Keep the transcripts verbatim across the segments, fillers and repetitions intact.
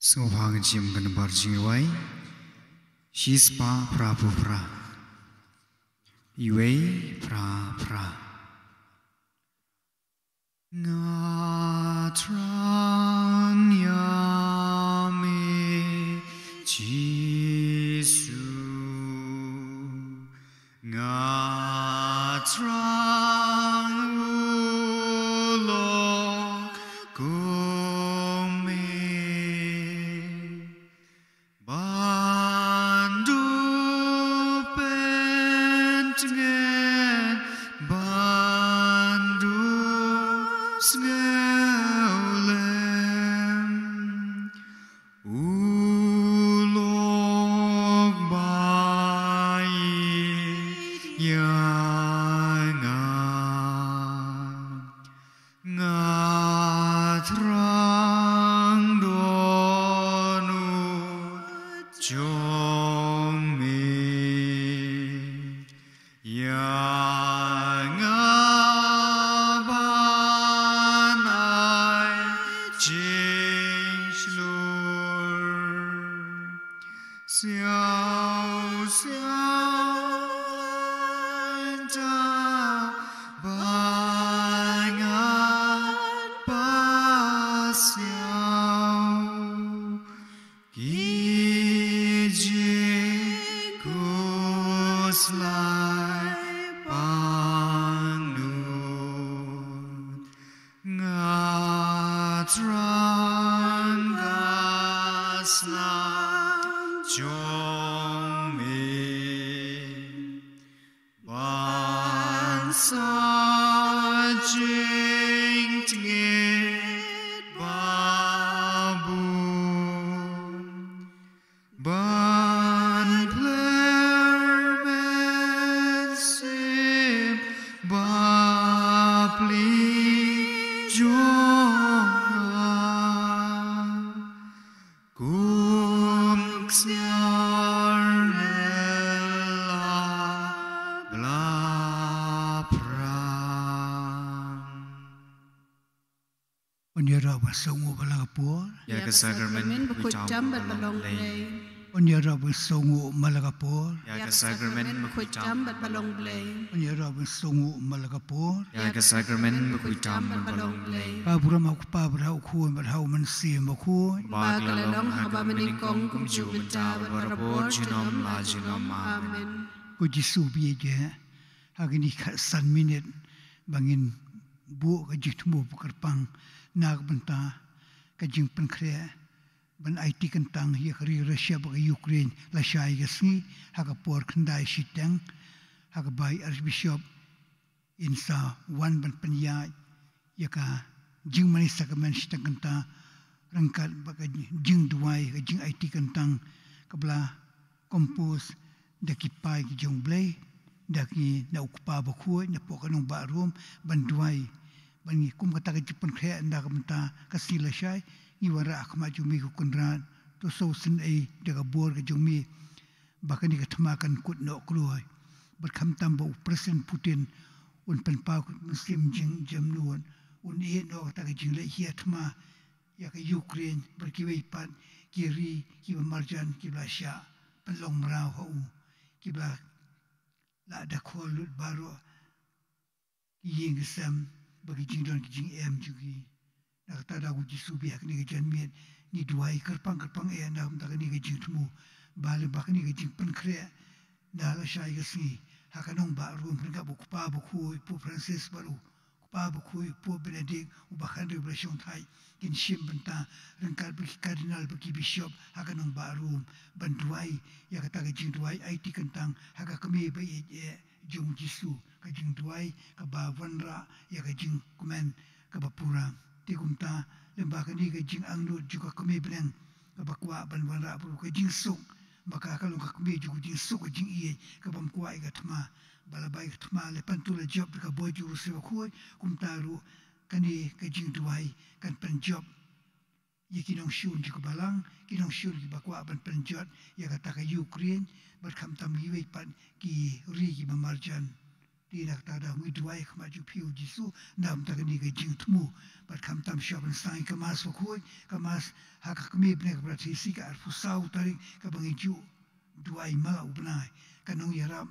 Sngewbha ngin shim ka nambar jingrwai shispah phraphew phra. Iwei phra phra. Nga thrang ïa me Jisu. Nga thrang u lok kum me. Ban duh pyntngen, ban duh sngewlem. U lok ba ïeit ïa nga. Nga thrang don u jong me. Ïa nga ban ai jingshlur. Siaw, siaw, ta ba ngat ba siaw. Ki jingkhuslai pangnud. Nga thrang ka snam jong me. Ban sa jingtngit babun. Ban pler mynsiem bapli jong nga. Kum ksiar nela bla prang. Un ïarap ba song u bala ka por. Ïa ka sakramen bakhuid tam bad ba long Blei. Un ïarap ba song u bala ka por. Ïa ka sakramen bakhuid tam bad ba long Blei. Un ïarap ba song u bala ka por. Ïa ka sakramen bakhuid tam bad ba long Blei. Ba burom ha u Kpa bad ha u Khun bad ha u Mynsiem Bakhuid. Ba ka la long haba mynnyngkong kumjuh mynta bad barabor junom la junom. Amen. Ko Jisu bieit, ha kine khatsan minit ba ngin buh ka jingthmu ba kyrpang na ka bynta ka jingpynkhreh ban aiti kyntang ïa ka ri Russia bad ka Ukraine lashai ka sngi ha ka por khyndai shiteng, ha kaba i Archbishop in sa wan ban pynïaid ïa ka jingmane sakramen shiteng kynta ryngkat bad ka jingduwai, ka jingaiti kyntang kaba la compose da ki paid ki jong U Blei, da ki na u Kpa Bakhuid, napoh ka nongbah Rom, ban duwai, ban ngi kum kata ka jingpynkhreh na ka bynta ka sngi lashai, ngi wanrah ha khmat jong me ko Kynrad, to sngewsynei da ka bor ka jong me, ba kane ka thma kan kut noh kloi. Bad khamtam ba u President Putin un pynpaw ka mynsiem jingjemnud, un ïeh noh kata ka jingleh hia thma ïa ka Ukraine, bad kiwei pat ki ri kiba marjan kiba la shah pynlong mraw ha u, kiba la da khol lut baroh ki ïing ki sem bad ki jingdon ki jingem jong ki. Na kata da u Jisu bieit ha kane ka janmiet ngi duwai kyrpang kyrpang eh na ka bynta kane ka jingthmu, ba lem bad kane ka jingpynkhreh na lashai ka sngi ha ka nongbah Rom ryngkat bad u Kpa Bakhuid Pope Francis bad u Kpa Bakhuid Pope Benedict uba khathynriew ba la shongthait, kin shim bynta ryngkat bad ki Cardinal bad ki Bishop ha ka nongbah Rom ban duwai ïa kata ka jingduwai aiti kyntang ha ka kmie ba ïeit eh jong u Jisu, ka jingduwai kaba wanrah ïa ka jingkmen kaba pura. Te kumta lem bad kane ka jingangnud jong ka kmie bneng kaba kwah ban wanrah bad ka jingsuk, ba ka ka long ka kmie jong ka jingsuk ka jingïeit kabym kwah ïa ka thma. Ba la bai ka thma leh pyntu la jop da ka bor jong u Mynsiem Bakhuid, kumta ruh kane ka jingduwai kan pynjop ïa ki nongshun jong ka balang, ki nongshun kiba kwah ban pynjot ïa kata ka Ukraine, bad khamtam kiwei pat ki ri kiba marjan. Te na kata ka daw ngi duwai ha khmat jong phi, U Jisu, na ka bynta kane ka jingthmu. Bad khamtam shuwa ban sdang ïa ka Mass bakhuid, ka Mass ha ka kmie bnai ka Bharadaisit, ka arphew saw tarik kaba ngi ju duwai man la u bnai. Ka nongïarap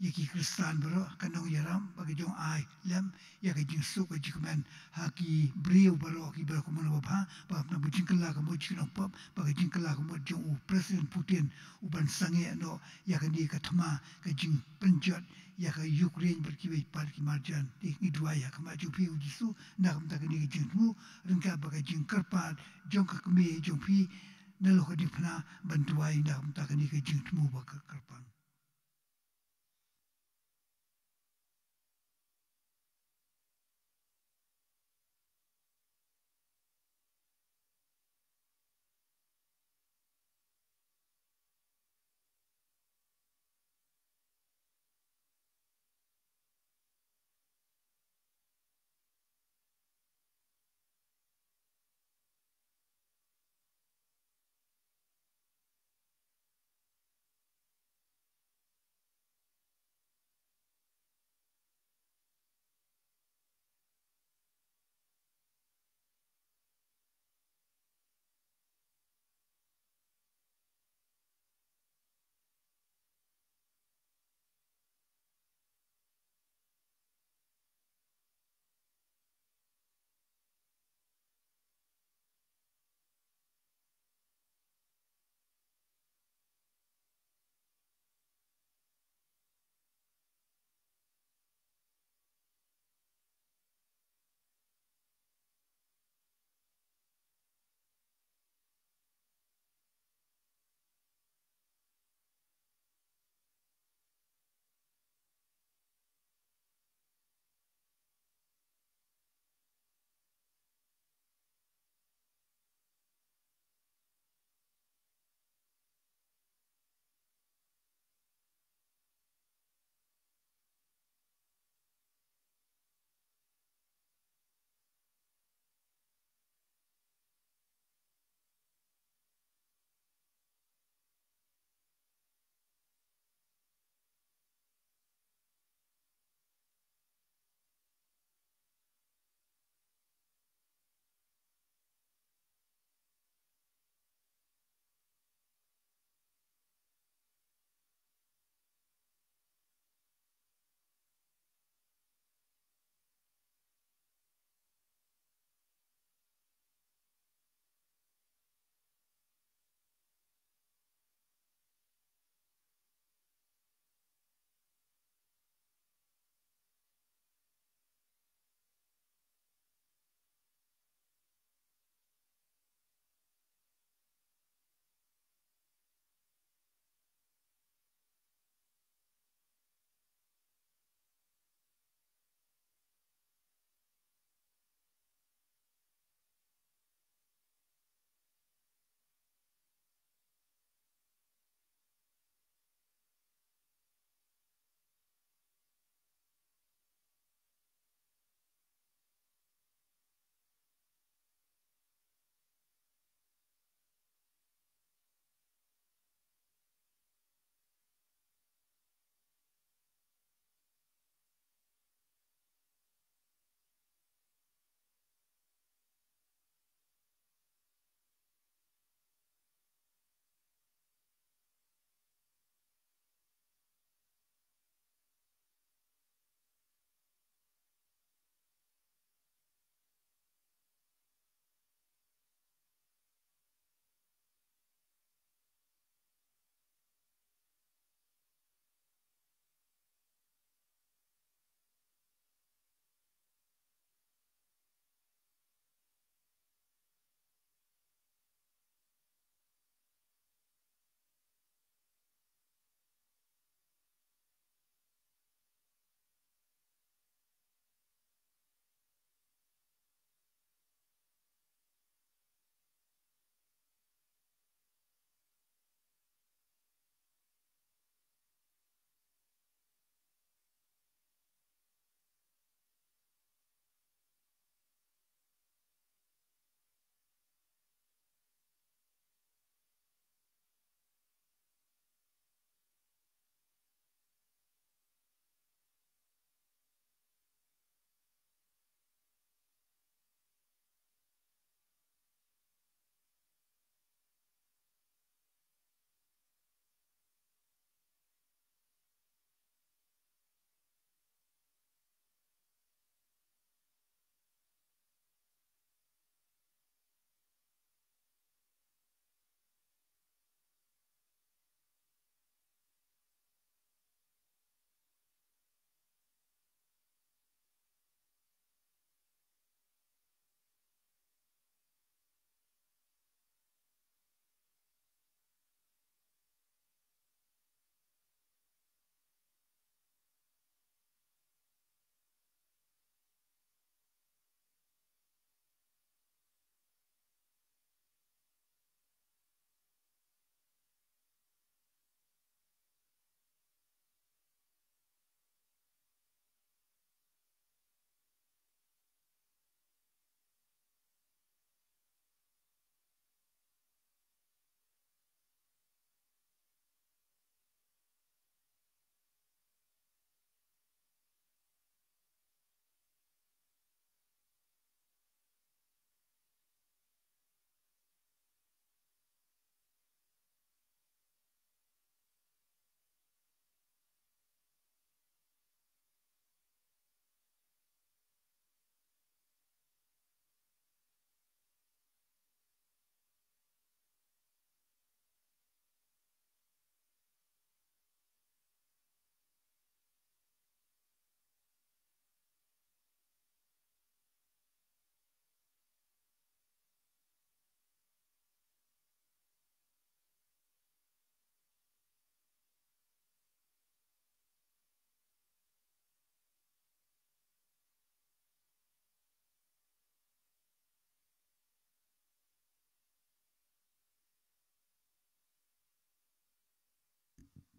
ïa ki Khristan baroh, ka nongïarap bad ka jong ai lem ïa ka jingsuk ka jingkmen ha ki briew baroh, ki baroh kumno ba bha, bad na ka jingkylla ka mut jong ki nongpop, bad ka jingkylla ka mut jong u President Putin, u ban sangeh noh ïa kane ka thma ka jingpynjot ïa ka Ukraine bad kiwei pat ki marjan. Te ngi duwai ha khmat jong phi, U Jisu, na ka bynta kane ka jingthmu, ryngkat bad ka jingkyrpad jong ka kmie jong phi, na la ka diengphna ban duwai na ka bynta kane ka jingthmu ba ka kyrpang.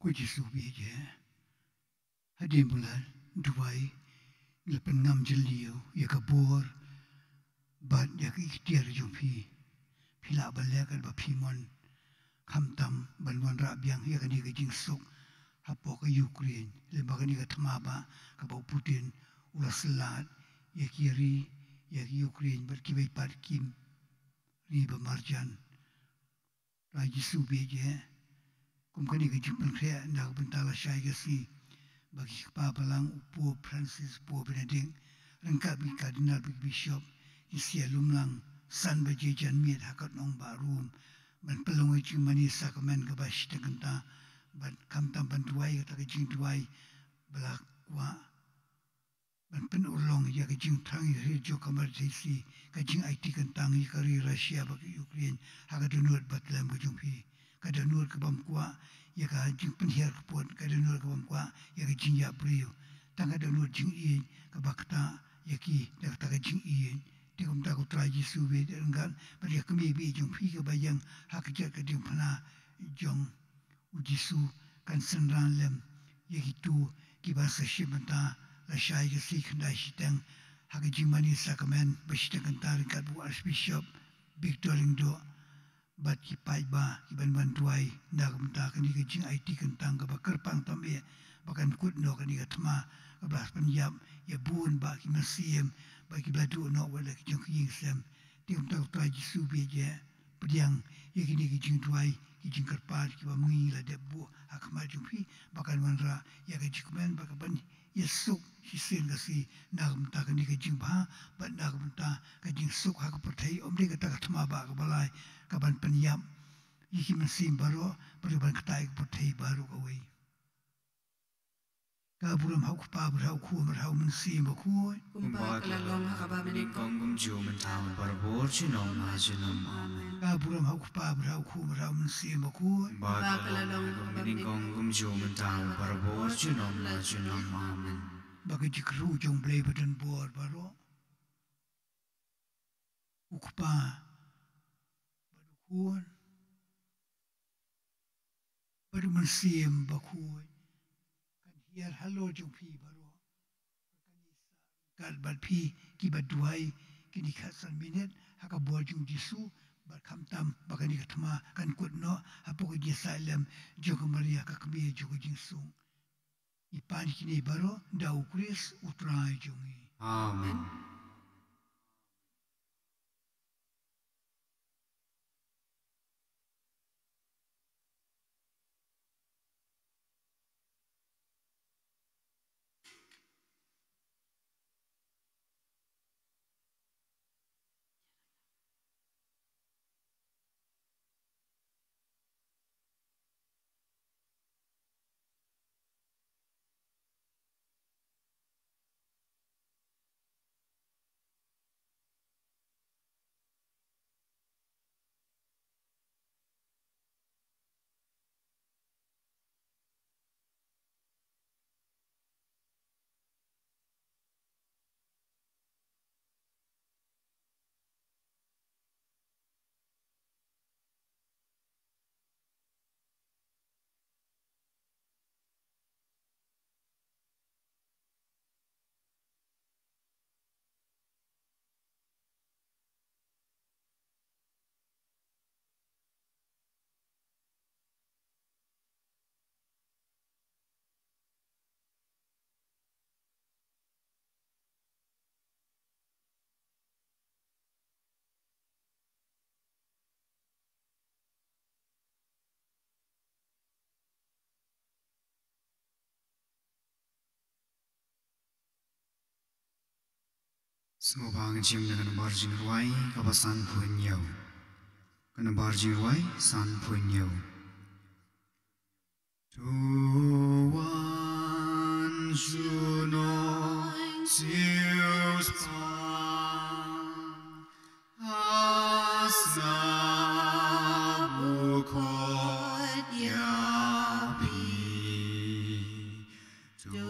Ko Jisu bieit eh, hadien ba la duwai, la pynngam jylliew ïa ka bor bad ïa ka iktiar jong phi. Phi lah ban leh katba phi mon, khamtam ban wanrah biang ïa kane ka jingsuk hapoh ka Ukraine, lymne kane ka thma ba kaba u Putin u la syllah ïa ki ri, ïa ki Ukraine bad kiwei pat ki ri ba marjan. Trai Jisu bieit eh, kum kane ka jingpynkhreh na ka bynta lashai ka sngi ba ki kpa balang, u Pope Francis, Pope Benedict, ryngkat bad ki Cardinal bad ki Bishop, ki sia lumlang san baje janmiet ha ka nongbah Rome ban pynlong ïa ka jingmane sakramen kaba shiteng kynta, ban khamtam ban duwai kata ka jingduwai ba la kwah ban pynurlong ïa ka jingthrang ïa ka ri jong ka Mother Teresa, ka jingaiti kyntang ïa ka ri Russia bad ka Ukraine ha ka dohnud ba tlem ka jong phi. Ka dohnud kabym kwah ïa ka jingpynhiar kput, ka dohnud kabym kwah ïa ka jingïap briew. Tang ka dohnud jingïeit kaba ktah ïa ki da kata ka jingïeit. Te kumta ko Trai Jisu bieit eh ryngkat bad ïa ka kmie bieit jong phi kaba ïeng ha ka jait ka diengphna jong u Jisu kan synran lem ïa kito kiba sa shim bynta lashai ka sngi khyndai shiteng ha ka jingmane sakramen ba shiteng kynta ryngkat bad u Archbishop Victor Lyngdoh bad ki paidbah kiban wan duwai na ka bynta kane ka jingaiti kyntang kaba kyrpang tam eh ba kan kut noh kane ka thma kaba la pynïap ïa bun bah ki mynsiem bad kiba la duh noh wat la ki jong ki ïing sem. Te kumta ko Trai Jisu bieit eh, pdiang ïa kine ki jingduwai, ki jingkyrpad kiba ma ngi la dep buh ha khmat jong phi ba kan wanrah ïa ka jingkmen bad kaban ïasuk shisien ka sngi na ka bynta kane ka jingbha bad na ka bynta ka jingsuk ha ka pyrthei, ym dei kata ka thma bah kaba lai kaban pynïap ïa ki mynsiem baroh bad kaban ktah ïa ka pyrthei baroh kawei. Ka burom ha u Kpa bad ha u Khun bad ha u Mynsiem Bakhuid. Kumba ka la long ha kaba nyngkong, kumjuh mynta, bad barabor junom la junom. Amen. Ka burom ha u Kpa bad ha u Khun bad ha u Mynsiem Bakhuid. Kumba ka la long ha kaba nyngkong, kumjuh mynta, bad barabor junom la junom. Amen. Ba ka jingkyrkhu jong U Blei ba don bor baroh, u Kpa bad u Khun bad u Mynsiem Bakhuid kan hiar halor jong phi baroh. Kan ïasaid ryngkat bad phi kiba duwai kine ki khatsan minit ha ka bor jong u Jisu, bad khamtam ba kane ka thma kan kut noh hapoh ka jingïasaid lem jong ka Maria ka kmie jong ka jingsuk. Ngi pan ïa kine baroh da u Khrist u Trai jong ngi. Amen. Sngewbha ngin shim na ka nombar jingrwai kaba sanphew hynñiew. Ka nombar jingrwai sanphew hynñiew. To wan junom siewspah, ha sngap u khot ïa phi. To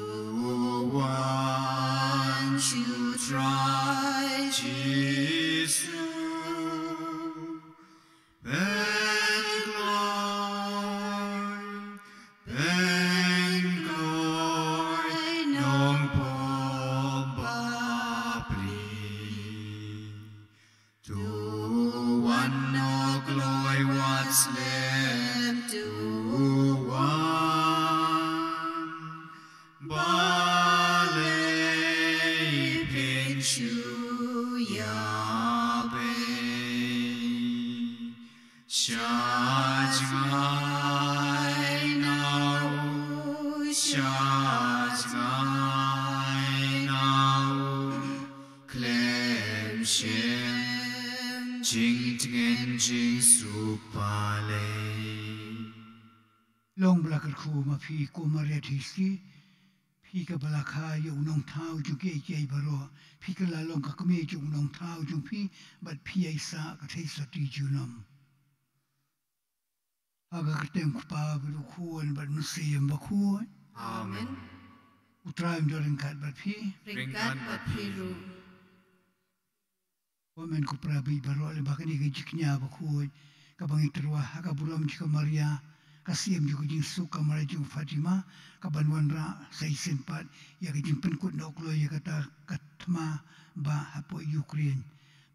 wan shu Trai Jisu. Pynkloi, pyn- Shah jngai na u khlem shem jingtngen jingsuk palei. Long ba la kyrkhu ma phi ko Maria Theisotti, phi kaba la kha ïa u nongthaw jong kiei kiei baroh, phi ka la long ka kmie jong u nongthaw jong phi, bad phi ïa sah ka Theisotti junom. Ha ka kyrteng u Kpa bad u Khun bad u Mynsiem Bakhuid. Amen. U Trai un don ryngkat bad phi. Ryngkat bad phi ruh. Ko hynmen ko para bangeit baroh, lyngba kane ka jingkñia bakhuid kaba ngi tyrwa ha ka burom jong ka Maria, ka siem jong ka jingsuk, ka Maria jong Fatima, kaban wanrah sa shisien pat ïa ka jingpynkut noh kloi ïa kata ka thma ba hapoh Ukraine.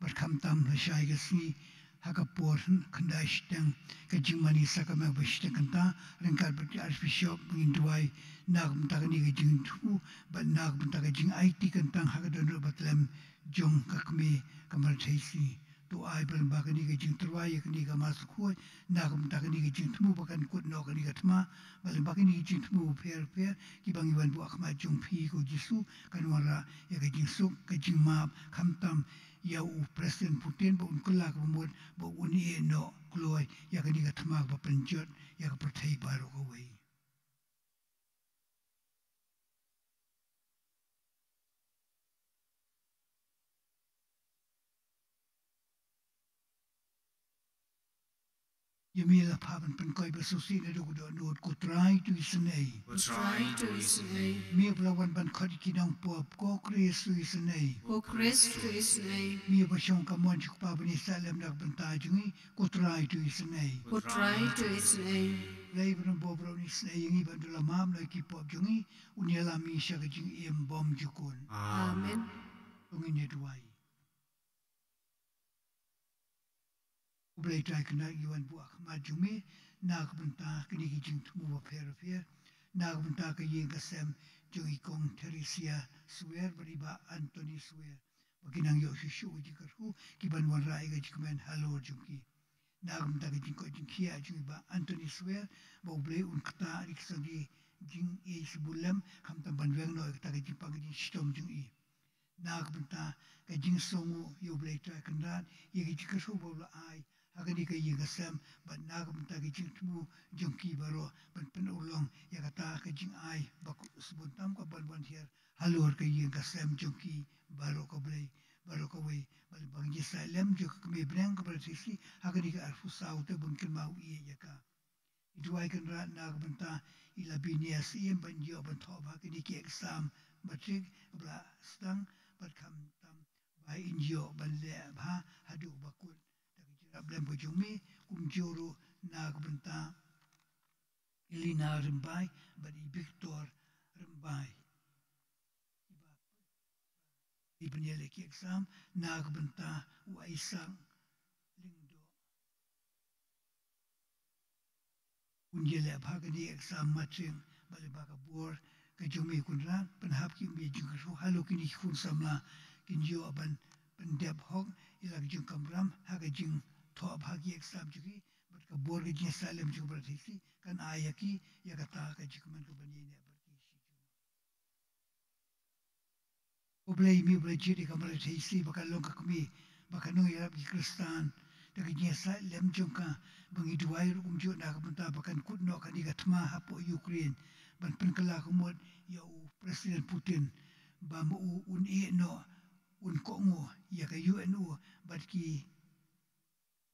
Bad khamtam lashai ka sngi, ha ka por khyndai shiteng ka jingmane sakrament ba shiteng kynta, ryngkat bad ki Archbishop, ba ngin duwai na ka bynta kane ka jingthmu bad na ka bynta ka jingaiti kyntang ha ka dohnud ba tlem jong ka kmie ka Maria Theisotti. To ai ba lyngba kane ka jingtyrwa ïa kane ka Mass Bakhuid, na ka bynta kane ka jingthmu ba kan kut noh kane ka thma, ba lyngba kane ka jingthmu bapher bapher kiba ngi wan buh ha khmat jong phi ko Jisu, kan wanrah ïa ka jingsuk, ka jingmap, khamtam ïa u President Putin ba un kylla ka bamut ba un ïeh noh kloi ïa kane ka thma ba pynjot ïa ka pyrthei baroh kawei. Ïa me la phah ban pynkoit ba sngewsih naduh ka dohnud, ko Trai to isynei. Ko Trai to isynei. Me ba la wan ban khot ïa ki nongpop, ko Khrist to isynei. Ko Khrist to isynei. Me ba shong ka mon jong u Kpa ba ïasaid lem na ka bynta jong ngi, ko Trai to isynei. Ko Trai to isynei. Blei ba na bor baroh un isynei ïa ngi ban da la map na ki pop jong ngi, un ïalam ïa ngi sha ka jingim bymjukut. Amen. To ngin ïa duwai. Ko Blei Trai kynrad, ngi wan buh ha khmat jong me na ka bynta kine ki jingthmu bapher bapher, na ka bynta ka ïing ka sem jong i Kong Theresia Swer bad i Bah Anthony Swer, ba ki nang ïoh shuh shuh ka jingkyrkhu, ki ban wanrah ïa ka jingkmen halor jong ki. Na ka bynta ka jingkoit jingkhiah jong i Bah Anthony Swer, ba U Blei un ktah ïa ki sangeh jingïeit sibun lem, khamtam ban weng noh ïa kata ka jingpang ka jingshitom jong i. Na ka bynta ka jingsngewnguh ïa U Blei Trai kynrad ïa ka jingkyrkhu ba u la ai ha kane ka ïing ka sem, bad na ka bynta ka jingthmu jong ki baroh ban pynurlong ïa kata ka jingai bakhuid sbun tam, ka ban wan hiar halor ka ïing ka sem jong ki baroh, ko Blei baroh kawei, bad lyngba ka jingïasaid lem jong ka Kmie bneng ka Maria Theisotti ha kane ka arphew saw te, ban kynmaw ïa ka. Ngi duwai kynrad na ka bynta i Lavinia Syiem, ba in ïoh ban thoh bha ha kine ki exam matric ba la sdang, bad khamtam ba in ïoh ban leh bha haduh ba kut da ka jingïarap lem ka jong me, kumjuh ruh na ka bynta i Lina Rymbai bad i Victor Rymbai, i ba i pynïaleh ki exam. Na ka bynta u Isaac Lyngdoh, un ïaleh bha kane exam matric, bad lyngba ka bor ka jong me kynrad, pynhap ki ïa me jingkyrkhu halor kine ki khun samla, kin ïoh ban pyndep hok ïa la ka jingkamram ha ka jingthoh bha ki exam jong ki, bad ka bor ka jingïasaid lem jong ka Maria Theisotti kan ai ïa ki ïa kata ka jingkmen ka ban ïaineh bad ki. Ko Blei, me ba la jied ïa ka Maria Theisotti ba kan long ka kmie ba kan nongïarap ki Khristan da ka jingïasaid lem jong ka, ba ngi duwai ruh kumjuh na ka bynta ba kan kut noh kane ka thma hapoh Ukraine, ban pynkylla ka mut ïa u President Putin, ba ma u un ïeh noh, un kohnguh ïa ka U N O bad ki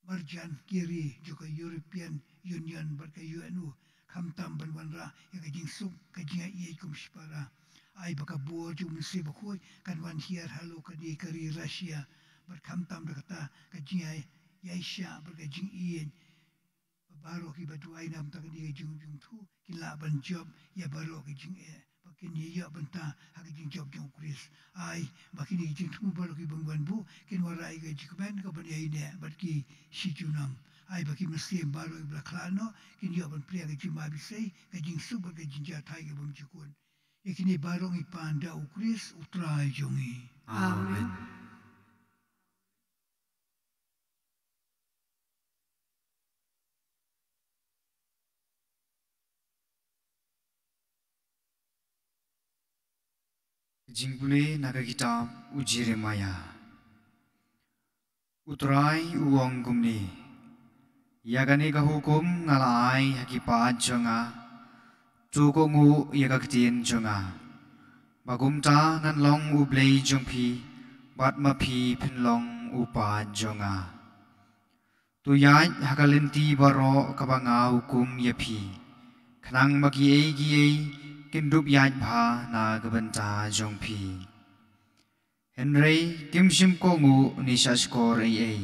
marjan ki ri jong ka European Union bad ka U N O, khamtam ban wanrah ïa ka jingsuk, ka jingïaid kum shipara. Ai ba ka bor jong U Mynsiem Bakhuid kan wan hiar halor kane ka ri Russia, bad khamtam da kata ka jingïaishah bad ka jingïeit, ba baroh kiba duwai na ka bynta kane ka jing, jingthu kin lah ban jop ïa baroh ki jingeh, ba kin ïa ïoh bynta ha ka jingjop jong U Khrist. Ai ba kine ki jingthmu baroh kiba ngi wan buh kin wanrah ïa ka jingkmen ka ban ïaineh bad ki shi junom. Ai ba ki mynsiem baroh kiba la khlad noh kin ïoh ban plie ïa ka jingmap isei, ka jingsuk bad ka jingjahthait ka bymjukut. Ïa kine baroh ngi pan da U Khrist U Trai jong ngi. Amen. Jingpule na ka kitab u Jeremiah. U Trai u ong kumne: Ïa kane ka hukum nga la ai ha ki paid jong nga: To kohnguh ïa ka ktien jong nga, ba kumta ngan long U Blei jong phi, bad ma phi phin long u paid jong nga. To ïaid ha ka lynti baroh kaba nga hukum ïa phi, khnang ba kiei kiei kin dup ïaid bha na ka bynta jong phi. Hynrei kim shym kohnguh ne shahshkor ei ei,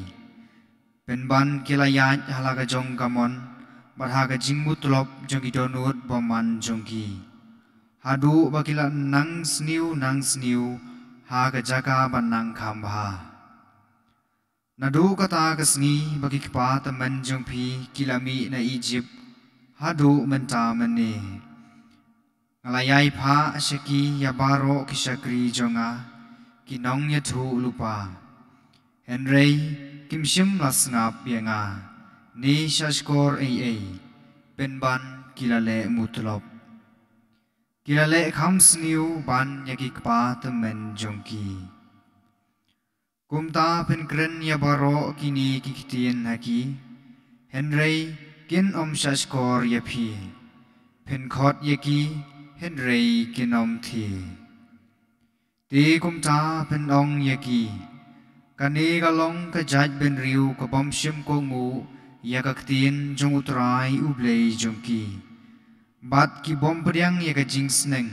pynban ki la ïaid ha la ka jong ka mon bad ha ka jingmutlop jong ki dohnud bymman jong ki, haduh ba ki la nang sniew nang sniew ha ka jaka ba nang kham bha. Naduh kata ka sngi ba ki kpa tymmen jong phi ki la mih na Ijipt haduh mynta mynne, nga la ïai phah sha ki ïa baroh ki shakri jong nga, ki nongïathuhlypa. Hynrei kim shym la sngap ïa nga ne shahshkor ei ei, pynban ki la leh mutlop. Ki la leh kham sniew ban ïa ki kpa tymmen jong ki. Kumta phin kren ïa baroh kine ki ktien ha ki, hynrei kin ym shahshkor ïa phi. Phin khot ïa ki, hynrei kin ym thied. Te kumta phin ong ïa ki: Kane ka long ka jaitbynriew ka bym shym kohnguh ïa ka ktien jong U Trai U Blei jong ki, bad ki bym pdiang ïa ka jingsneng.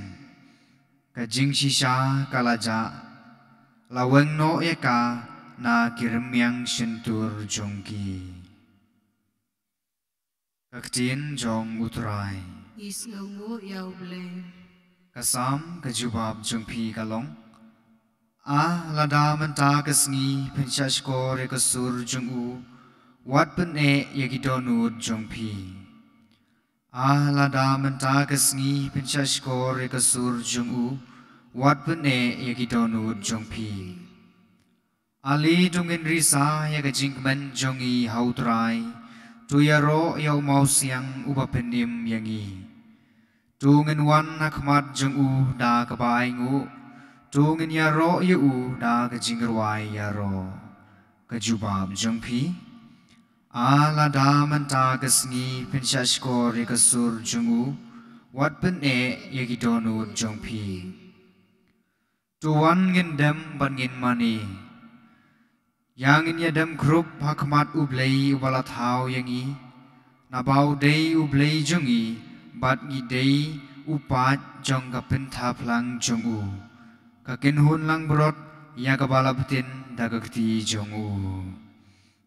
Ka jingshisha ka la jah, la weng noh ïa ka na ki rmiang shyntur jong ki. Ka ktien jong U Trai. Ngi sngewnguh ïa U Blei. Ka Salm, ka jubab jong phi ka long: Ah, lada mynta ka sngi phin shahshkor ïa ka sur jong u, wat pyneh ïa ki dohnud jong phi. Ah, lada mynta ka sngi phin shahshkor ïa ka sur jong u, wat pyneh ïa ki dohnud jong phi. Ale to ngin risa ïa ka jingkmen jong ngi ha U Trai, to ïaroh ïa u mawsiang uba pynim ïa ngi. To ngin wan ha khmat jong u da kaba ainguh, to ngin ïaroh ïa u da ka jingrwai ïaroh. Ka jubab jong phi. Ah, lada mynta ka sngi phin shahshkor ïa ka sur jong u, wat pyneh ïa ki dohnud jong phi. To wan ngin dem bad ngin mane. Ïa ngin ïadem khrup ha khmat U Blei uba la thaw ïa ngi, naba u dei U Blei jong ngi, bad ngi dei u paid jong ka pynthaplang jong u. Ka kynhun langbrot ïa kaba la btin da ka kti jong u.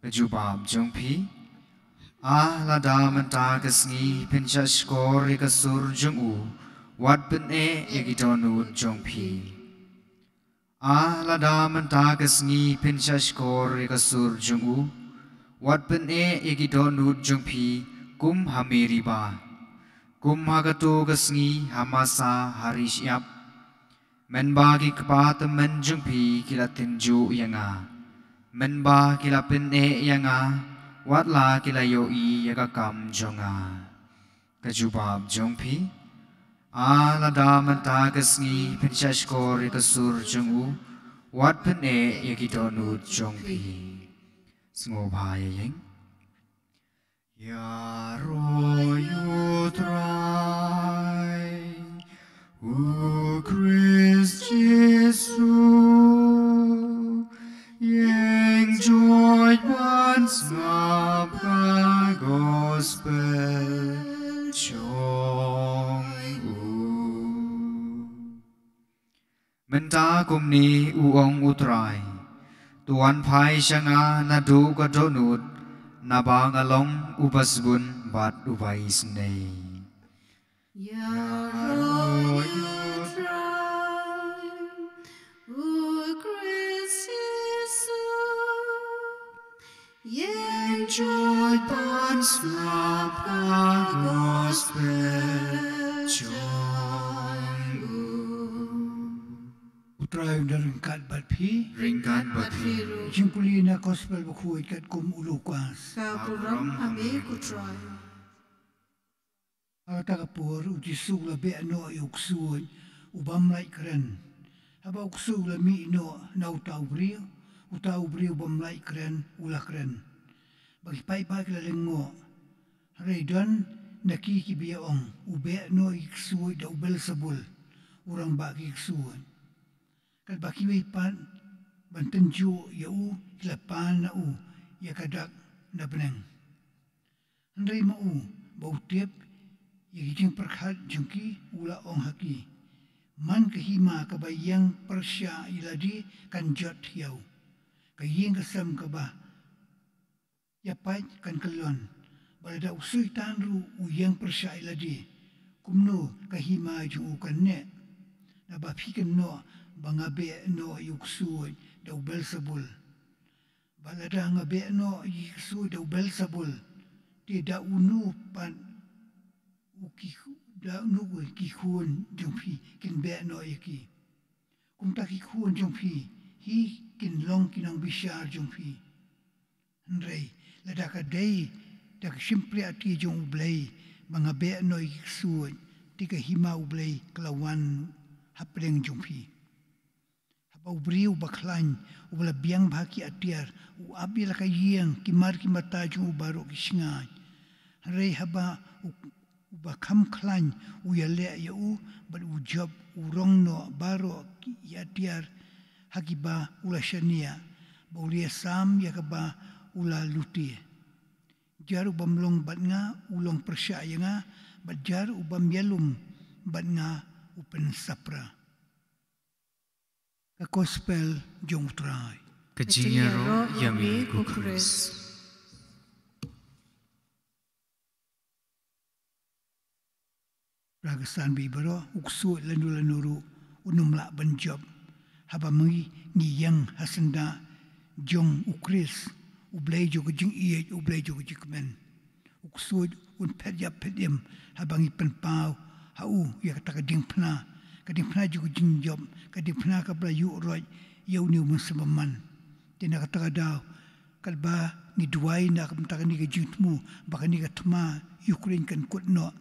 Ka jubab jong phi. Ah, lada mynta ka sngi phin shahshkor ïa ka sur jong u, wat pyneh ïa ki dohnud jong phi. Ah, lada mynta ka sngi phin shahshkor ïa ka sur jong u, wat pyneh ïa ki dohnud jong phi kum ha Meriba, kum ha kato ka sngi ha Masa ha ri shyiap. Mynba ki kpa tymmen jong phi ki la tynjuh ïa nga, mynba ki la pyneh ïa nga, wat la ki la ïohi ïa ka kam jong nga. Ka jubab jong phi. Ah, lada mynta ka sngi phin shahshkor ïa ka sur jong u, wat pyneh ïa ki dohnud jong phi. Sngewbha ïa ïeng. Ïaroh ïa U Trai, U Khrist Jisu, ïeng joit ban sngap ka gospel jong u. Mynta kumne u ong U Trai, to wan phai sha nga naduh ka dohnud, naba nga long uba sbun bad uba isynei. Ïaroh ïa U Trai, U Khrist Jisu, ïeng joit ban sngap ka gospel jong u. U Trai un da ryngkat bad phi. Ryngkat bad phi ruh. Jingpule na gospel bakhuid katkum u Lukas. Ka burom ha me ko Trai. Ha kata ka por u Jisu u la beh noh ïa u ksuid u bym lait kren, Haba u ksuid u la mih noh na uta u briew, uta u briew bym lait kren u la kren, bad ki paidbah ki la lyngngoh. Hynrei don na ki kiba ïa-ong, u beh noh ïa ki ksuid da u Belsebul, u rangbah ki ksuid. Katba kiwei pat ban tynjuh ïa u, ki la pan na u ïa ka dak na bneng. Hynrei ma u, ba u tip ïa ki jingpyrkhat jong ki, u la ong ha ki, man ka hima kaba ïeng pyrshah ïa lade kan jot ïa u. Ka ïing ka sem kaba ïapait kan kyllon, bad lada u Soitan ruh u ïeng pyrshah ïa lade, kumno ka hima jong u kan neh? Naba phi kynnoh ba nga beh noh ïa u ksuid da u Belsebul. Bad lada nga beh noh ïa u ksuid da u Belsebul, te da uno pat u ki, da uno ki khun jong phi kin beh noh ïa ki? Kumta ki khun jong phi hi kin long ki nongbishar jong phi. Hynrei lada ka dei da ka shympriahti jong U Blei ba nga beh noh ïa ki ksuid, te ka hima U Blei ka la wan hapdeng jong phi. Haba u briew uba khlaiñ, uba la biang bha ha ki atiar, u ap ïa la ka ïing, ki mar ki mata jong u baroh ki shngaiñ. Hynrei haba u, uba kham khlaiñ u ïaleh ïa u, bad u jop u rong noh baroh ki atiar ha kiba u la shaniah, bad u la ïasam ïa kaba u la lute. Jar ubym long bad nga u long pyrshah ïa nga, bad jar ubym ïalum bad nga u pynsapra. Ka Gospel jong U Trai. Ka jingïaroh ïa me ko Khrist. Para ka san baieit baroh, u ksuid lano lano ruh un ym lah ban jop haba ma ngi ngi ïeng ha syndah jong U Khrist, U Blei jong ka jingïeit, U Blei jong ka jingkmen. U ksuid un phet ïap phet im haba ngi pynpaw ha u ïa kata ka diengphna, ka diengphna jong ka jingjop, ka diengphna kaba la ïuh roit ïa une u Mynsiem Bakhuid. Te na kata ka daw, katba ngi duwai na ka bynta kane ka jingthmu ba kane ka thma Ukraine kan kut noh,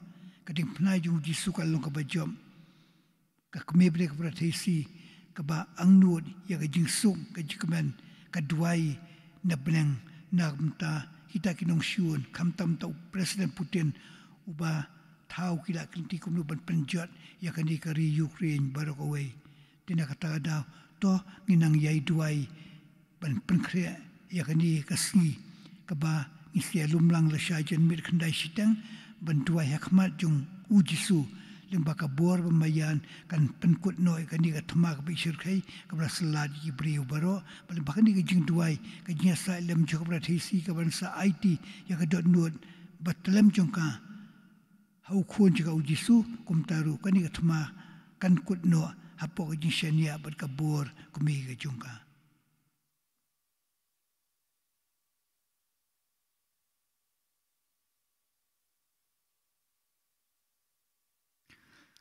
ka diengphna jong U Jisu ka long kaba jop. Ka kmie briew ka Para Theisotti kaba angnud ïa ka jingsuk ka jingkmen, ka duwai na bneng na ka bynta kita ki nongshun, khamtam ta u President Putin uba thaw ki la kynti kumno ban pynjot ïa kane ka ri Ukraine baroh kawei. Te na kata ka daw, to ngin nang ïai duwai ban pynkhreh ïa kane ka sngi kaba ngi sa ïalum lang lashai janmiet khyndai shiteng ban duwai ha khmat jong U Jisu, lyngba ka bor ba maïan kan pynkut noh ïa kane ka thma kaba ishyrkhei kaba la syllat ïa ki briew baroh, bad lyngba kane ka jingduwai, ka jingïasaid lem jong ka Para Theisotti kaban sa aiti ïa ka dohnud ba tyllem jong ka ha u Khun jong ka U Jisu, kumta ruh kane ka thma kan kut noh hapoh ka jingshaniah bad ka bor kmie ka jong ka.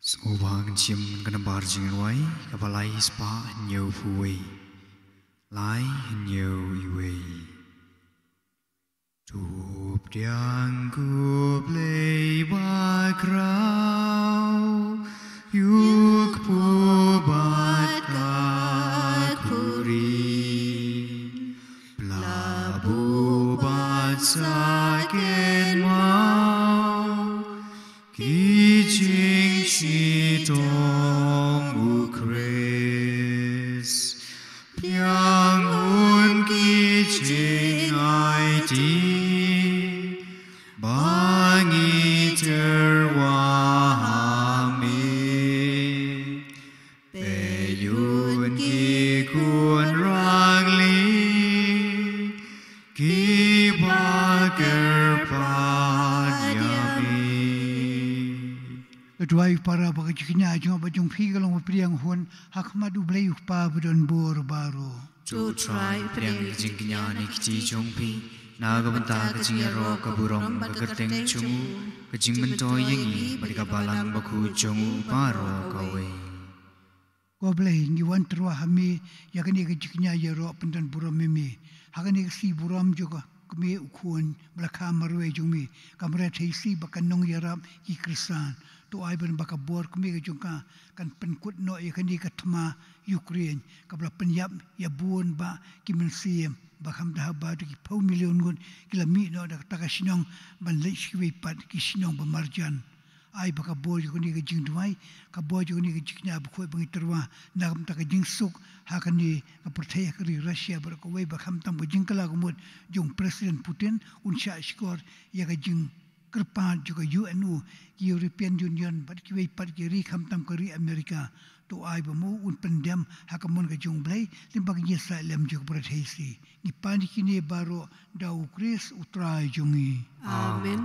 Sngewbha ngin shim ka nambar jingrwai kaba lai spah hynñiew phew wei. Lai hynñiew wei. To pdiang ko Blei bakhraw, ïa u kpu bad ka khuri, pla buh bad sa kynmaw ki jingshitom U Khrist. Pdiang un ki jingaiti ba ngi tyrwa ha me. Peit un ki khun rangli kiba kyrpad ïa me. Duwai para ba ka jingkñia jong nga bad jong phi ka long ba pdiang hun ha khmat U Blei U Kpa ba don bor baroh. To Trai, pdiang ïa ka jingkñia ne kti jong phi na ka bynta ka jingïaroh ka burom bad ka kyrteng jong u, ka jingmyntoi ïa ngi bad ka balang bakhuid jong u baroh kawei. Ko Blei, ngi wan tyrwa ha me ïa kane ka jingkñia ïaroh pyndon burom ïa me ha kane ka sngi burom jong ka kmie u khun ba la kha marwei jong me, ka Mari Theisotti ba ka nongïarap ki Khristan. To ai ban ba ka bor kmie ka jong ka kan pynkut noh ïa kane ka thma Ukraine kaba la pynïap ïa bun bah ki mynsiem, ba khamtam haba ki phew million ngut ki la mih noh da kata ka shnong ban leit sha kiwei pat ki shnong ba marjan. Ai ba ka bor jong kane ka jingduwai, ka bor jong kane ka jingkñia bakhuid ba ngi tyrwa na ka bynta ka jingsuk ha kane ka pyrthei, ha ka ri Russia baroh kawei, ba khamtam ka jingkylla ka mut jong President Putin, un shah shkor ïa ka jingkyrpad jong ka U N O, ki European Union bad kiwei pat ki ri, khamtam ka ri America. To ai ba mo un pyndem ha ka mon ka jong U Blei lyngba ka jingïasaid lem jong ka pyrthei shi. Ngi pan ïa kine baroh da U Khrist U Trai jong ngi. Amen.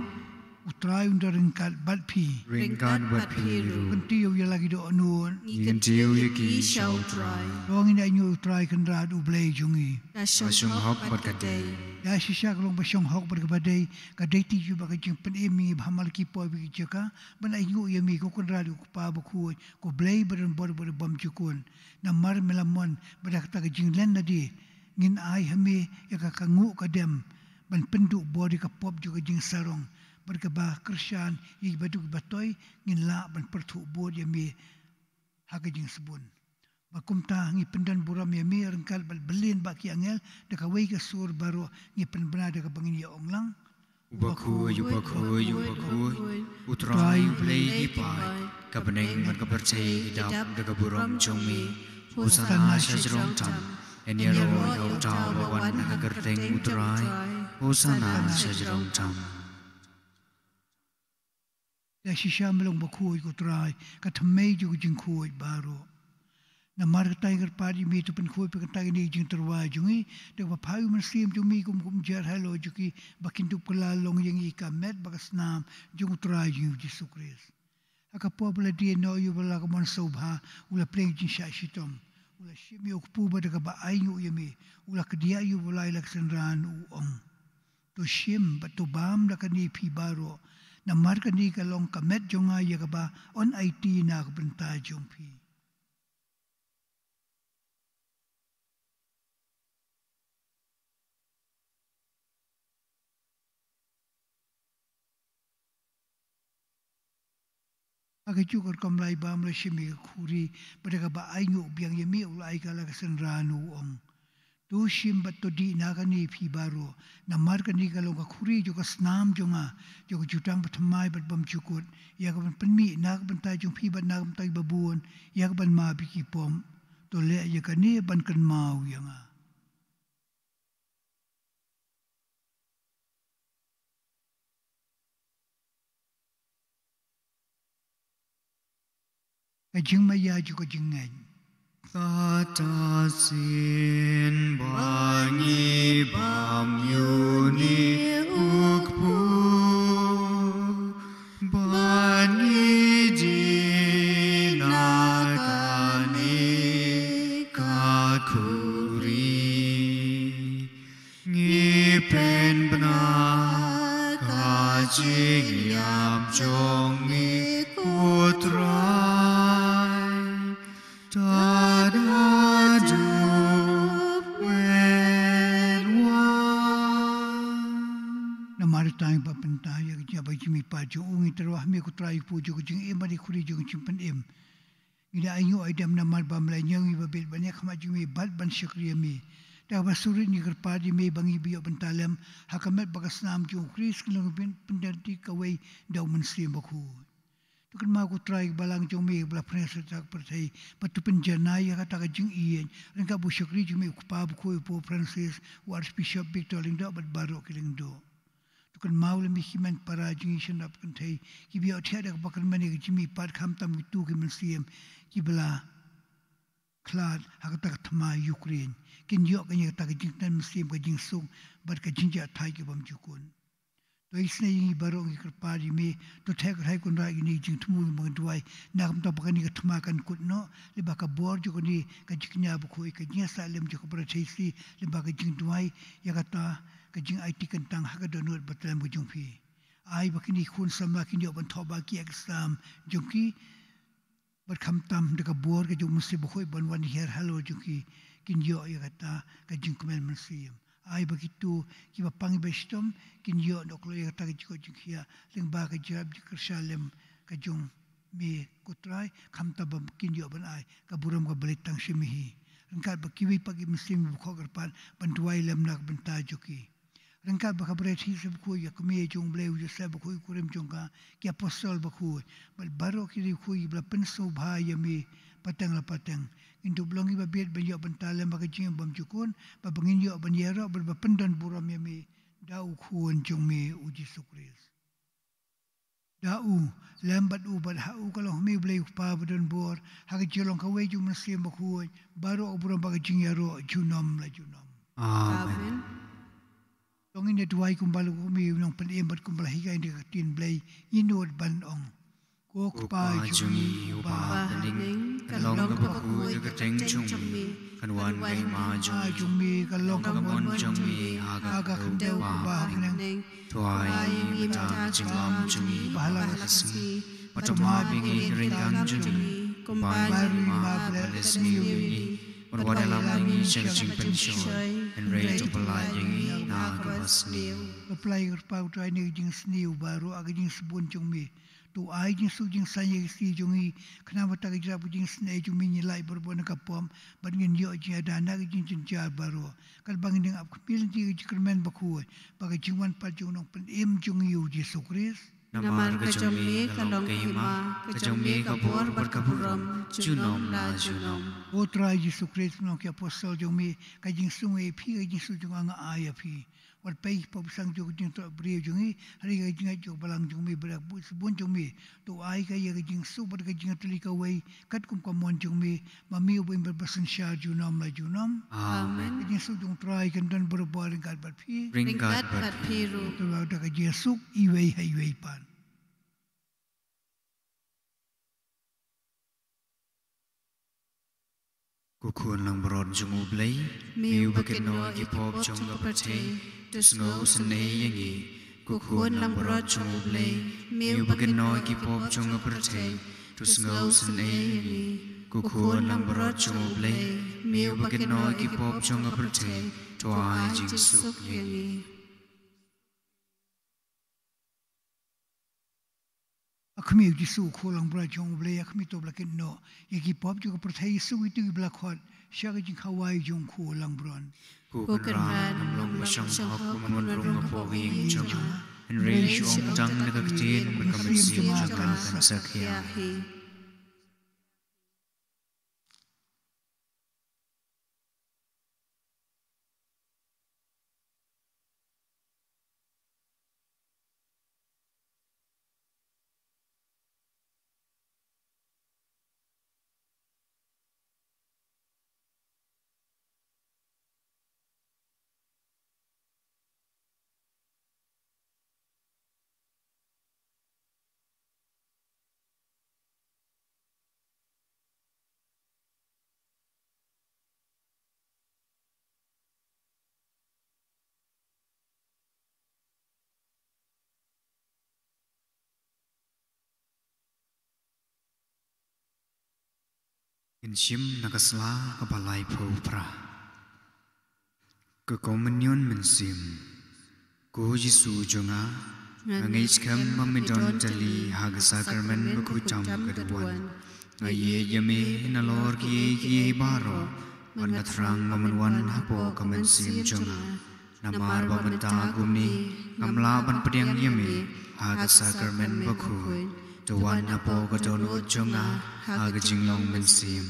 U Trai un da ryngkat bad phi. Ryngkat bad phi ruh. Kyntiew ïa la ki dohnud. Ngi kyntiew ïa ki sha U Trai. To ngin ainguh ïa U Trai Kynrad U Blei jong ngi. Ka shong hok bad ka dei. Ïa shisha ka long ba shong hok bad kaba dei, ka dei te ïa ba ka jingpynim ïa ngi ba ha man la ki por bad ki jaka ban ainguh ïa me ko Kynrad, ko Kpa bakhuid, ko Blei ba don bor bad bymjukut. Namar me la mon ba da kata ka jinglen lade ngin ai ha me ïa ka, ka nguh ka dem ban pynduh bor ïa ka pop jong ka jingsarong, bad kaba kyrshan ïa kiba duk kiba toi ngin lah ban pyrthuh bud ïa me ha ka jingsbun. Ba kumta ngi pyndon burom ïa me ryngkat bad bylliah bah ki angel, da kawei ka sur baroh ngi pynbna da kaba ngin ïa ong lang: U bakhuid, u bakhuid, u bakhuid, U Trai U Blei ki paid. Ka bneng bad ka pyrthei ki dap da ka burom jong me. Hosana sha jrong tam. Yn ïaroh ïa uta uba wan ha ka kyrteng U Trai. Hosana sha jrong tam. Ïa shisha me long bakhuid ko Trai, ka thymmei jong ka jingkhuid baroh. Namar kata ngi kyrpad ïa me, to pynkhuid pynkyntang ïa kane ka jingtyrwa jong ngi da kaba phah ïa u Mynsiem jong me kum, kum jingïaid halor jong ki, ba kin dup kylla long ïa ngi ka met bad ka snam jong U Trai jong ngi U Jisu Khrist. Ha ka por ba la die noh ïa uba la ka mon sngewbha, u la pdiang ïa ka jingshah shitom, u la shim ïa u kpu bad da kaba ainguh ïa me, u la kdiah ïa uba la ïa la ka synran, u ong: To shim bad to bam da kane phi baroh, namar kane ka long ka met jong nga ïa kaba yn aiti na ka bynta jong phi. Ha kajuh ka rukom lai bam u la shim ïa ka khuri, bad da kaba ainguh biang ïa me u la ai ka la ka synran, u ong: To shim bad to dih na kane phi baroh, namar kane ka long ka khuri jong ka snam jong nga, jong ka jutang bathymmai bad bymjukut, ïa kaban pynmih na ka bynta jong phi bad na ka bynta kiba bun, ïa kaban map ïa ki pop. To leh ïa kane ban kynmaw ïa nga. Ka jingmaïa jong ka jingngeit. Kata shisien ba ngi bam ïa une u kpu, ba ngi dih na kane ka khuri, ngi pynbna ka jingïap jong ngi ko Trai, tad haduh phin wan. Namar kata ngi ba pynta ïa ka jingïap bad ka jingmihpat jong u, ngi tyrwa ha me ko Trai, u kpu jong ka jingim bad ka khuri jong ka jingpynim. Ngi da ainguh aidem namar ba me la ñiew ïa ngi ba bit ban ïakhmat jong me bad ban shakri ïa me. Da kaba sngewrit ngi kyrpad ïa me ba ngi ba ïoh bynta lem ha ka met bad ka snam jong u Khrist, ka long ka pyn-, pyndonkti kawei da u Mynsiem Bakhuid. To kynmaw ko Trai ka balang jong me kaba la pynïasoh ha ka pyrthei, bad to pynjanai ïa kata ka jingïeit ryngkat bad u shakri jong me u Kpa Bakhuid u Pope Francis, u Archbishop Victor Lyngdoh bad baroh ki lyngdoh. To kynmaw lem ïa ki hynmen para jong ngi sha nrap kynthei kiba ïohthiah da kaba kyrmen ïa ka jingmihpat, khamtam kito ki mynsiem kiba la khlad ha kata ka thma Ukraine. Kin ïoh kan ïa kata ka jingkmen mynsiem, ka jingsuk bad ka jingjahthait ka bymjukut. To isynei ïa ngi baroh, ngi kyrpad ïa me, to theh kyrhai Kynrad ïa kine ki jingthmu ba ngi duwai, na ka bynta ba kane ka thma kan kut noh lyngba ka bor jong kane ka jingkñia bakhuid, ka jingïasaid lem jong ka pyrthei shi, lyngba ka jingduwai ïa kata ka jingaiti kyntang ha ka dohnud bathymmai ka jong phi. Ai ba kine ki khun samla kin ïoh ban thoh ba ki exam jong ki, bad khamtam da ka bor ka jong u Mynsiem Bakhuid ban wan hiar halor jong ki, kin ïoh ïa kata ka jingkmen mynsiem. Ai ba kito kiba pang ïa ba shitom kin ïoh noh kloi ïa kata ka jingkoit jingkhiah lyngba ka jingïarap jingkyrshan lem ka jong me ko Trai, khamtam ba kin ïoh ban ai ka burom ka balei tang sha me hi. Ryngkat bad kiwei pat ki mynsiem ba khot kyrpad ban duwai lem na ka bynta jong ki. Ryngkat bad ka bynriew shisha bakhuid, ïa ka kmie jong U Blei, u Joseph bakhuid, u kurim jong ka, ki apostol bakhuid, bad baroh ki riewkhuid ba la pynsngewbha ïa me pateng la pateng. Ngin dup long kiba bit ban ïoh bynta lem ha ka jingim bymjukut, bad ba ngin ïoh ban ïaroh bad ba pyndon burom ïa me da u Khun jong me u Jisu Khrist. Da u, lem bad u, bad ha u ka long ha me U Blei U Kpa badonbor, ha ka jinglong kawei jong U Mynsiem Bakhuid, baroh ka burom bad ka jingïaroh junom la junom. Amen. Amen. To ngin ïa duwai kumba la kum ïa u nongpynim bad kumba la hikai na ka ktien Blei, ngin nud ban ong. Ko Kpa jong ngi uba ha bneng, kan long kaba khuid ka kyrteng jong me, kan wan ka hima jong me, kan long ka mon jong me ha ka khyndew kumba ha bneng. To ai ïa ngi mynta ka jingbam jong ngi ba ha la ka sngi, bad to map ïa ngi ka ryngkang jong ngi, kumba ngi map ba la sniew ïa ngi, bad wat ïalam ïa ngi sha ka jingpynshoi, hynrei to pyllait ïa ngi na kaba sniew. Bapli ïa ka Kpa, U Trai, na ka jingsniew baroh ha ka jingsbun jong me. To ai jingsuk jingsaiñ ïa ka sngi jong ngi, khnang ba da ka jingïarap ka jingisynei jong me ngin lait barabor na ka pop, bad ngin ïoh jingïada na ka jingjynjar baroh. Katba ngin ïeng ap khmih lynti ïa ka jingkyrmen bakhuid, bad ka jingwan pat jong u nongpynim jong ngi u Jisu Khrist. Namar ka jong me ka long ka hima, ka jong me ka bor bad ka burom, junom la junom. Ko Trai Jisu Khrist, nong ki apostol jong me, ka jingsuk nga ïa phi, ka jingsuk jong nga nga ai ïa phi. Wat peit ki pop ki seng jong ka jingthoh briew jong ngi, hynrei ka jingngeit jong ka balang jong me, bad ka buit sbun jong me, to ai ka ïa ka jingsuk bad ka jingïatylli kawei, katkum ka mon jong me, ma me uba im bad ba synshar junom la junom. Amen. Ka jingsuk jong U Trai kan don barabor ryngkat bad phi. Ryngkat bad phi ruh. To la da ka jingsuk iwei ha iwei pat. Ko Khun langbrot jong U Blei, me uba kynnoh ïa ki pop jong ka pyrthei, to sngewsynei ïa ngi. Ko Khun langbrot jong U Blei, me uba kynnoh ïa ki pop jong ka pyrthei, to sngewsynei ïa ngi. Ko Khun langbrot jong U Blei, me uba kynnoh ïa ki pop jong ka pyrthei, to ai jingsuk ïa ngi. A khmih, U Jisu, Khun langbrot jong U Blei, a khmih to ba la kynnoh ïa ki pop jong ka pyrthei, suk ïa kito kiba la khot sha ka jingkhawai jong Khun langbrot. Ko Kynrad, ngam long ba shong hok ban wan rung hapoh ka ïing jong nga, hynrei shu ong tang da ka ktien bad ka mynsiem jong nga kan sa khiah. Ngin shim na ka sla kaba laiphew phra. Ka Komunion Mynsiem. Ko Jisu jong nga, nga ngeit skhem ba me don tylli ha ka sakramen bakhuid tam ka duwan. Nga ïeit ïa me nalor kiei kiei baroh, bad nga thrang ba men wan hapoh ka mynsiem jong nga. Namar ba mynta kumne ngam lah ban pdiang ïa me ha ka sakramen bakhuid, to wan hapoh ka dohnud jong nga ha ka jinglong mynsiem.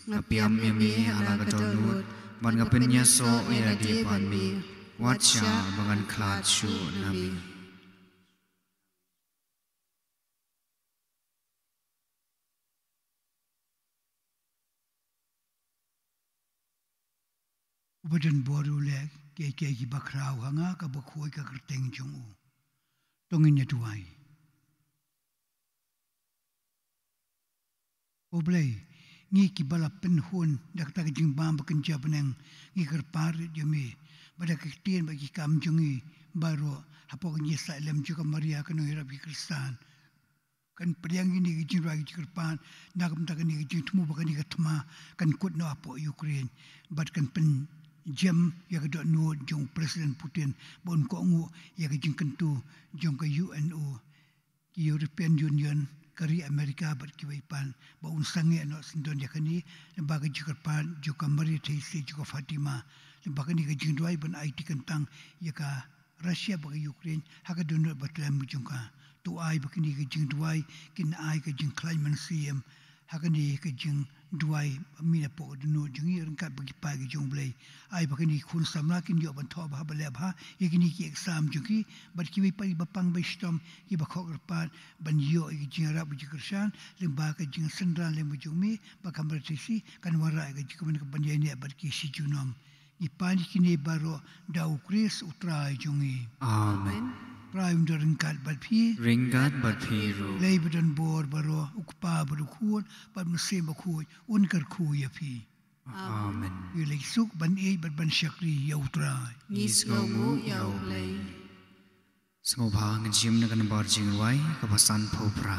Nga pdiang ïa me ha la ka dohnud, bad nga pynïasoh ïa lade bad me, wat shah ba ngan khlad shuh na me. Uba don bor u leh kiei kiei kiba khraw ha nga, kaba khuid ka kyrteng jong u. To ngin ïa duwai. Ko Blei, ngi kiba la pynhun da kata ka jingbam ba kynja bneng, ngi kyrpad ïa me ba da ka ktien bad ki kam jong ngi baroh, hapoh ka jingïasaid lem jong ka Maria ka nongïarap ki khristan, kan pdiang ïa kane ka jingrwai ka jingkyrpad, na ka bynta kane ka jingthmu ba kane ka thma kan kut noh hapoh Ukraine, bad kan pynjem ïa ka dohnud jong u President Putin ba un kohnguh ïa ka jingkyntu jong ka U N O, ki European Union, ka ri Amerika bad kiwei pat, ba un sangeh noh syndon ïa kane, lyngba ka jingkyrpad jong ka Maria Theisotti jong ka Fatima, lyngba kane ka jingduwai ban aiti kyntang ïa ka Russia bad ka Ukraine ha ka dohnud ba tlem jong ka. To ai ba kane ka jingduwai kin ai ka jingkhlaiñ mynsiem ha kane ka jingduwai, mynta hapoh ka dohnud jong ngi ryngkat bad ki paid ki jong U Blei. Ai ba kine ki khun samla kin ïoh ban thoh bha, ba leh bha ïa kine ki exam jong ki, bad kiwei pat kiba pang ba shitom, kiba khot kyrpad ban ïoh ïa ki jingïarap, ki jingkyrshan lyngba ka jingsynran lem jong me bad ka Maria Theisotti, kan wanrah ïa ka jingkmen kaba ïaineh bad ki shi junom. Ngi pan ïa kine baroh da U Khrist U Trai jong ngi. Amen. Trai un don ryngkat bad phi. Ryngkat bad phi ruh. Blei ba don bor baroh, U Kpa bad U Khun bad U Mynsiem Bakhuid, un kyrkhu ïa phi. Amen. Ïa leit suk ban ïeit bad ban shakri ïa U Trai. Ngi sngewnguh ïa U Blei. Sngewbha ngin shim na ka nambar jingrwai kaba sanphew phra.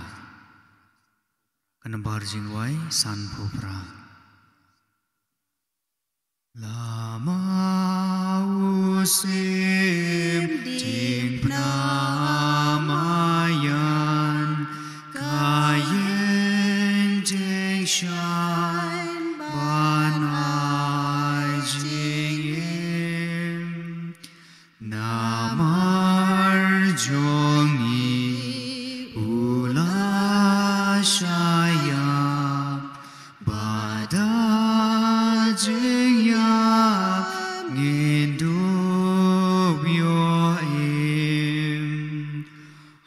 Ka nambar jingrwai sanphew phra. Lama u sim diengphna maïan, ka ïeng jingshaiñ ban ai jingim. Namar jong ngi u la shah ïap, bad da jingïap ngin dup ïoh im.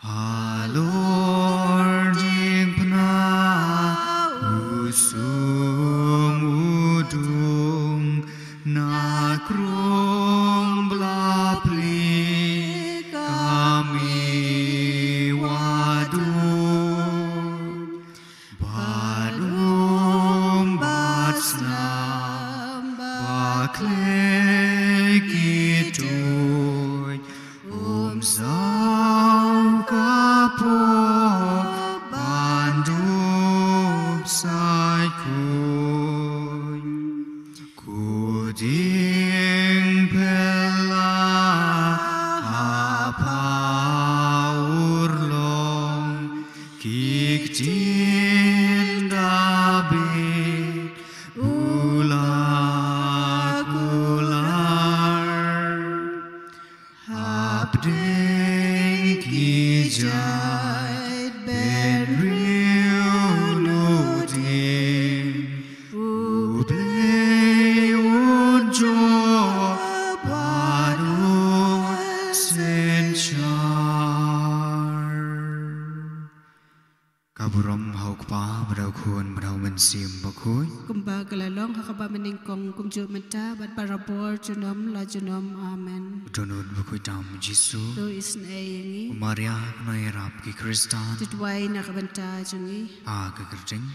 Halor diengphna u sum u dung, na krung ba la plie ka miwah dud. Bad um bad snam ba khleh ki tuid, um saw ka pop ban dup sait khuid. Ko dieng pela ha pha urlong, ki ktien Dabid u la kular. Hapdeng ki jait bynriew luddin, U Blei un jop bad un synshar. Ka burom ha U Kpa, bad ha U Khun, bad ha U Mynsiem Bakhuid. Kumba ka la long ha kaba mynnyngkong, kumjuh mynta bad barabor junom la junom. Amen. U Trai un kyrkhu ïa u Jisu. To isynei ïa ngi. U Maria, ka nongïarap ki Khristan, to duwai na ka bynta jong ngi. Ha ka kyrteng